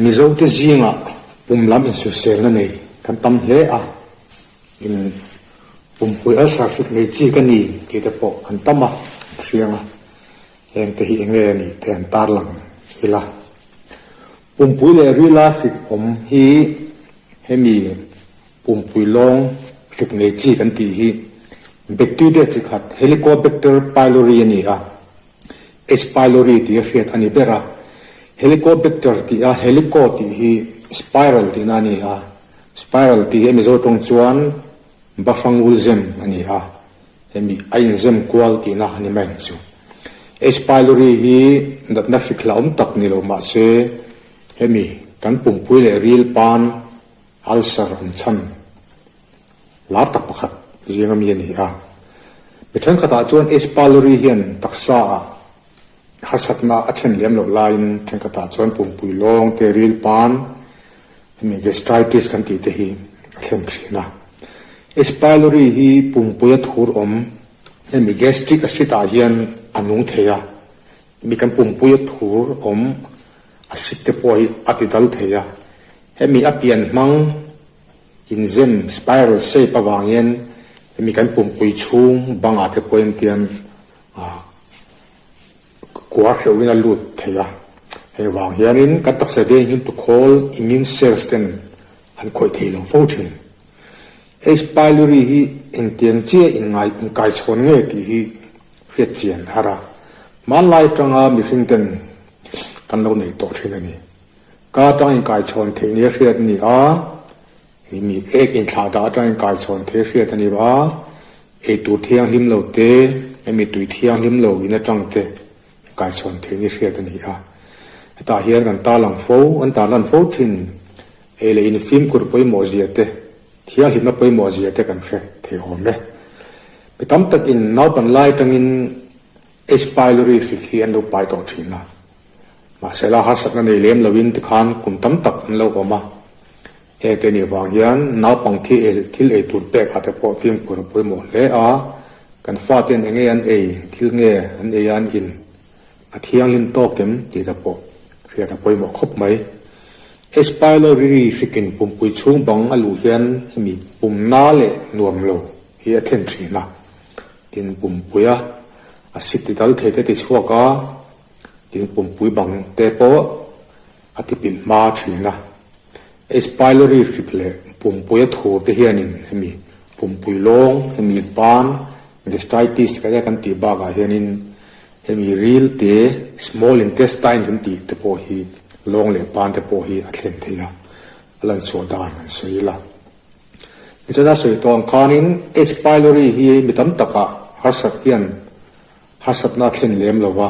Mizote zingah pum lam insuselna nei kan tam hle a, in pumpui ulcer hrik nei chi ka ni tih te pawh an tam a, an hriang a, hengte hi enge a nih te an tarlang ila. Pumpui leh rila hrik awm hi hemi pumpui lawng hrik nei chi kan tih hi bacteria chi khat Helicobacter pylori a ni a. H. Pylori tih a hriat a ni ber a, Helicobacter tih a helico tih hi spiral tihna a ni a, spiral tih hi a Mizo tawng chuan Bahrangul zem a ni a, hemi a inzem kual tihna a ni mai ang chu. H. Pylori hi natna hrik hlauhawm tak ni lo mah se hemi kan pumpui leh ril pan ulcer an chhan lar tak pakhat zinga mi a ni a. Mi thenkhatah chuan H. Pylori hian taksa ah harsatna a then lem loh laiin thenkhatah chuan pumpui lawng te ril pan hemi gastritis kan tih te hi a thlen thin a. H. Pylori hi pumpui a thur awm hemi gastric acid ah hian a nung thei a, hemi kan pumpui a thur awm acid te pawh hi a ti dal thei a, hemi a pian hmang Inzem, spiral shape, avang hian hemi kan pumpui chhung bangah te pawh hian tian kua hreuhin a lut thei a. Hei vang hianin kan taksa veng hian tukhawl, immune cells, ten an khawih thei lo fo thin. H. Pylori hi engtiang chiah inngai inkaichhawn nge tih hi hriat chian har a. Hmanlai atanga mihring ten kan lo nei tawh thin a ni. Ka atang inkaichhawn theih nia hriat a ni a, mi ek inthlah dah atang inkaichhawn theih hriat a ni a, eitur thianghlim lo te, hemi tui thianghlim lo in atang te inkaichhawn theih nia hriat a ni a. Hetah hian kan tarlang fo, an tarlan fo thin, ei leh in fimkhur pawimawh zia te, thianghlimna pawimawh zia te kan hre thei awm e. Mi tam takin naupan lai atangin H. Pylori hrik hi an lo pai tawh thin a. Mahsela harsatna nei lem loin tikhan kum tam tak an lo awm a, hengte nih vang hian naupang thi el thil ei tur pek ah te pawh fimkhur a pawimawh hle a, kan faten enge an ei, thil nge an ei a an in a thianghlim tawk em tih te pawh hriat a pawimawh khawp mai. H. Pylori hrikin pumpui chhung bang a luh hian hemi pumna leh nuam lo hi a thlen thin a, tin pumpuia acid ti dal thei te ti chhuak a, Tin pumpui bang te pawh a ti pilh hma thin a. H. Pylori hrik leh pumpui a thur te hianin hemi pumpui lawng, hemi ban, gastritis ka kan tih bakah hianin hemi ril te, small intestine kan tih te pawh hi lawng leh ban te pawh hi a thlen thei a, a lanchhuah dan an sawi la. Tichuan a sawi tawh ang khanin H. Pylori hi mi tam takah harsat hian Harsatna a thlen lem lo va,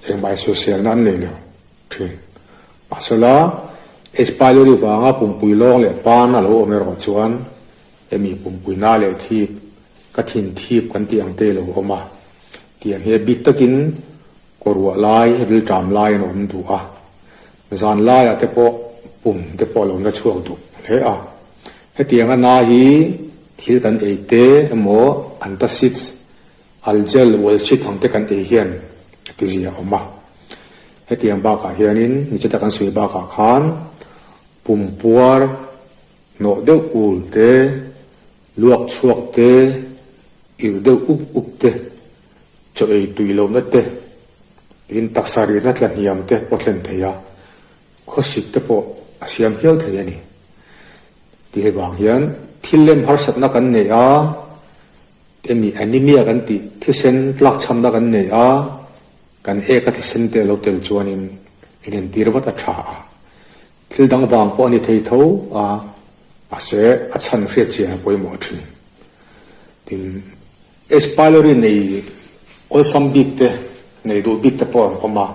engmah insawiselna an nei lo thin. Mahsela, H. Pylori vanga pumpui lawng leh pan a lo awm erawh chuan hemi pumpui na leh thip, ka thin thip kan tih ang te lo awm a. Tiang hi a bik takin kawruah lai, rilṭam lai an awm duh a. Zan laiah te pawh pum te pawh a lo na chhuak duh hle a. Hetianga na hi thil kan ei te emaw antacids Algel ualchhit ang te kan ei hian a ti zia awm a. Hetiang bakah hianin nichata kan sawi bakah khan pumpuar hnawh deuh ul te, luak chhuak te, irh deuh up up te, chaw ei tui lohna te, tin taksa rihna tla hniam te pawh thlen thei a, khawsik te pawh a siam hial thei a ni. Tih hei vang hian thil lem harsatna kan nei a. Emi anemia kan tih thisen tlakchhamna kan nei a, kan ek a thisen te a lo tel chuanin inentir vat a tha a. Thil dang vang pawh a ni thei tho a, mahse a chhan hriat chian a pawimawh thin. Tin, H. Pylori nei awlsam bik te, nei duh bik te pawh an awm a,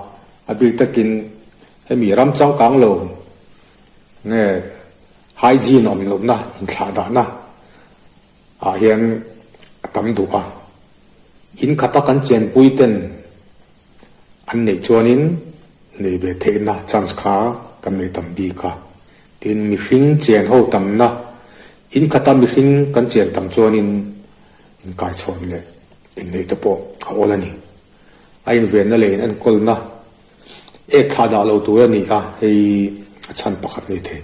a bik takin hemi ram changkang lo nge hygiene awm lohna inthlahdahna ah hian a tam duh a, in khata kan chenpui ten an neih chuanin nei ve theihna chance kha kan nei tam bik a, tin mihring chen ho tamna in khata mihring kan chen tam chuanin inkaichhawn leh inneih te pawh a awl a ni. A invenna leh in enkawlna ek thlah dah lo tur a ni a, hei. a chhan pakhat a ni thei.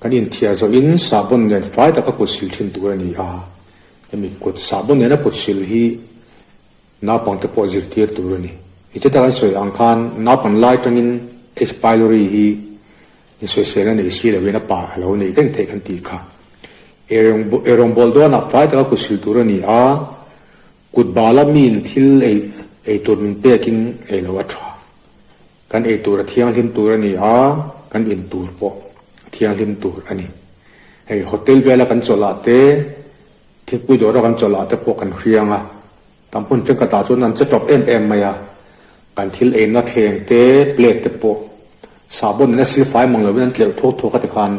Kan inthiar zawhin sahbawn nen fai taka kut sil thin tur a ni a, hemi kut sahbawn nena kut sil hi naupangte pawh zirtir tur a ni. Nichata kan sawi ang khan naupan lai tangin H. Pylori hi insawisel a nei si loin a pa a lo nei reng theih kan tih kha. Eirawngbawl dawnah fai taka kut sil tur a ni a, Kut bala miin thil ei ei tur min pekin ei lo a tha. Kan ei tur a thianghlim tur a ni a, kan in tur pawh a thianghlim tur a ni. Hei hotel vela kan chawlh ah te, thingpui dawra kan chawlh ah te pawh kan hriang a, tam hmun thenkhatah chuan an che tawp em em mai a, kan thil eina thleng te, plate te pawh sahbawn in a silfai mang lovin an tleuh thuak thuak a tikhan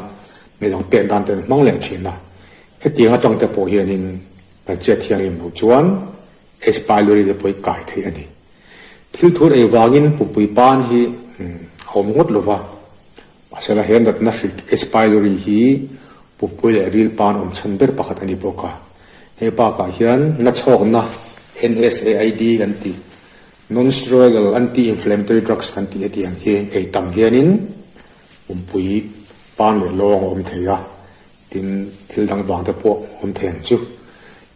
midang pek dan te an hmang leh thin a. Hetiang atang te pawh hianin Kan chet thianghlim loh chuan H. Pylori te pawh hi kai theih a ni. Thil thur ei vangin pumpui pan hi a awm ngawt lo va, mahsela he natna hrik H. Pylori hi pumpui leh ril pan awm chhan ber pakhat a ni bawk a. Hei bakah hian nachhawkna NSAID kan tih, Non-Steroidal Anti-Inflammatory Drugs kan tih hetiang hi ei tam hianin pumpui pan leh lawng a awm thei a. Tin, thil dang vang te pawh awm thei ang chu.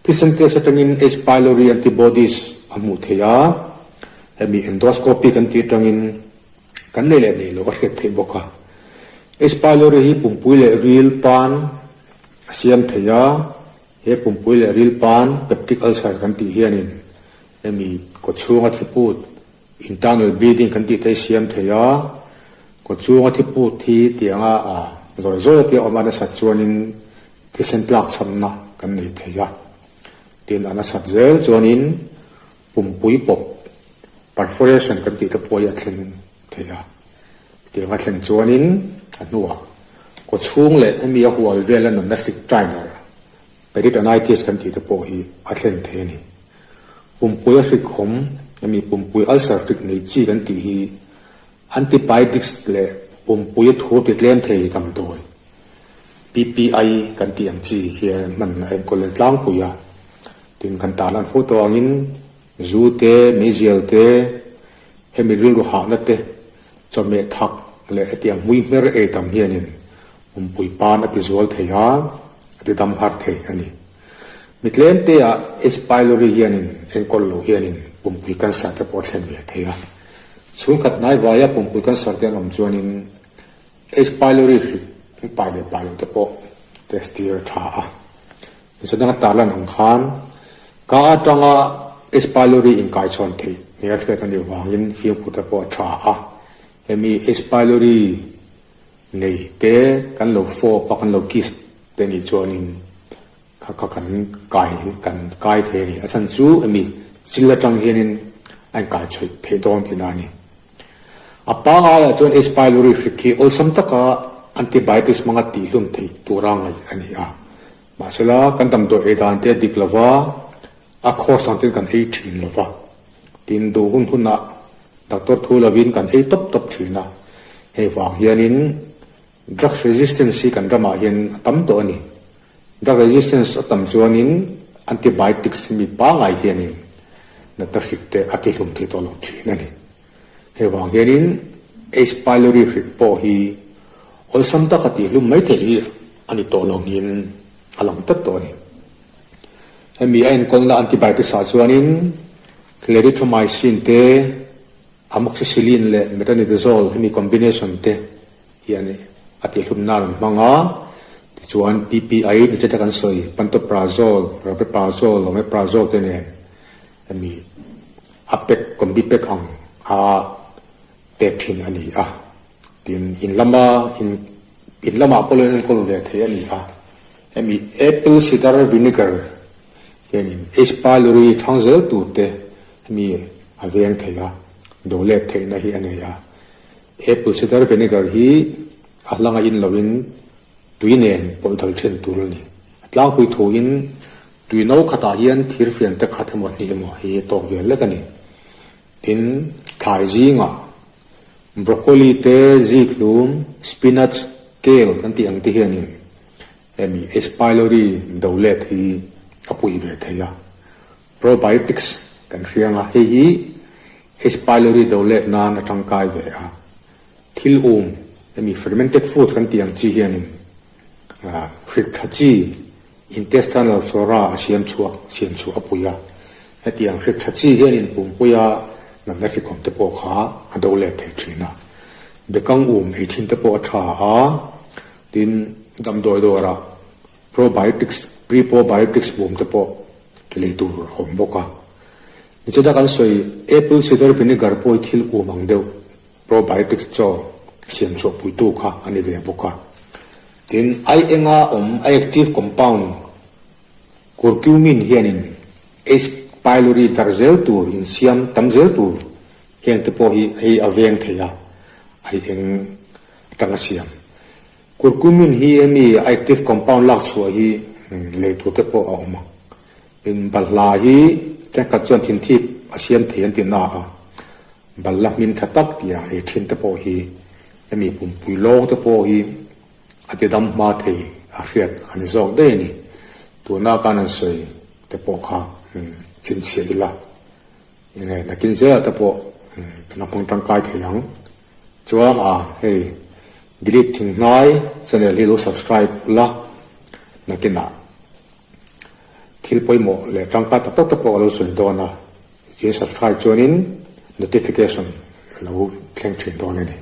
Thisen test atangin H. Pylori antibodies a hmuh theih a, hemi endoscopy kan tih atangin kan nei leh nei lo a hriat theih bawk a. H. Pylori hi pumpui leh ril pan a siam thei a, he pumpui leh ril pan peptic ulcer kan tih hianin hemi kawchhunga thiput Internal bleeding kan tih te hi siam thei a, kawchhunga thiput hi tianga zawi zawi a tia awm a nasat chuanin thisen tlak chhamna kan nei thei a. Tin, a nasat zel chuanin pumpui pawp, perforation kan tih te pawh hi a thlen thei a. Tianga thlen chuanin a hnuah kawchhung leh hemi a hual vela natna hrik trainer, peritonitis kan tih te pawh hi a thlen thei a ni. Pumpui a hrik awm, hemi pumpui ulcer hrik nei chi kan tih hi antibiotics leh pumpui a thur ti tlem thei damdawi, PPI, kan tih ang chi hian hman a enkawl en tlangpui a. Tin, kan tan an photo angin zu te, meizial te, hemi rilru hahna te, chawhmeh thak leh hetiang hmui hmer ei tam hianin pumpui pan a ti zual thei a, a ti dam har thei a ni. Mi tlem te ah H. Pylori hianin enkawl lo hianin pumpui cancer te pawh a thlen ve thei a. Chhungkhat hnai vaia pumpui cancer te an awm chuanin H. Pylori hrik an pai leh pai lo te pawh test tir a tha a. Mizo danga tarlan ang khan ka atanga H. Pylori inkaichhawn theih nia hriat a nih vangin fimkhur te pawh a tha a. Hemi H. Pylori nei te kan lo fawp a, kan lo kiss te nih chuanin kha kha kan kai kan kai thei a ni. A chhan chu hemi chil atang hianin a inkai chhuih theih dawn tihna a ni. A pangaiah chuan H. Pylori hrik hi awlsam taka antibiotics hmanga tihhlum theih tura ngaih a ni a. Mahsela kan damdawi ei dan te a dik lova, a course ang ten kan ei thin lova. Tin, duh hun hunah doctor thu lovin kan ei tawp tawp thin a. Hei vang hianin Drugs resistance hi kan ramah hian a tam tawh a ni. Drug resistance a tam chuanin antibiotics mi pangngai hianin natna hrik te a tihlum thei tawh lo thin a ni. Hei vang hianin H. Pylori hrik pawh hi awlsam taka tihlum mai theih hi a ni tawh lo niin a lang tlat tawh a ni. Hemi a enkawlna antibiotics ah chuanin clarithromycin te, Amoxicillin leh metronidazole hemi combination te hian a tihlum nan an hmang a, tichuan PPI ni che te kan sawi pantoprazole, rabeprazole, omeprazole te nen hemi a pack combi pack ang a pek thin a ni a, tin in lama in in lamah pawh lo enkawl ve thei a ni a, hemi apple cider vinegar hianin H pylori thang zel tur te hemi a veng thei a, do let theihna hi a nei a. Apple cider vinegar hi a hlanga in loin tui nen pawlh dal then tur a ni. A tlangpui thuin tui no khatah hian thirfian te khat emaw hnih emaw hi a tawk vel lek a ni. Tin, thlai zingah broccoli te, zikhlum, spinach, kale kan tih ang te hianin hemi H. Pylori do let hi a puih ve thei a. Probiotics kan hria ang a, hei hi H. Pylori do let nan a tangkai ve a. Thil um Hemi fermented foods kan tih ang chi hianin hrik tha chi intestinal flora a siam chhuak, siam chhuah a pui a. Hetiang hrik tha chi hianin pumpuia natna hrikawm te pawh kha a do let thei thin a. Bekang um ei thin te pawh a tha a, tin damdawi dawrah probiotics, pre-probiotics bum te pawh lei tur a awm bawk a. Nichata kan sawi apple cider vinegar pawh hi thil um ang deuh. Probiotics chaw siam chhuah puitu kha a ni ve bawk a. Tin, ai enga awm a active compound curcumin hianin H. Pylori darh zel tur, insiam tam zel tur heng te pawh hi hei a veng thei a, ai eng atanga siam. Curcumin hi hemi a active compound lak chhuah hi lei tur te pawh a awm a. Tin, balhla hi thenkhat chuan thinthip a siam thei an ti na a. Balla hmin tha tak tia ei thin te pawh hi hemi pumpui lawng te pawh hi a ti dam hma thei a hriat a ni zawk daih a ni. Tuna kan an sawi te pawh kha chhinchhiah ila enge nakin zelah te pawh kan a hmang tangkai thei ang. Chuan a hei delete thinghnai channel hi lo subscribe ula nakinah thil pawimawh leh tangkai tak tak te pawh ka lo sawi dawn a. Tin subscribe chuanin notification a lo thleng thin dawn a ni.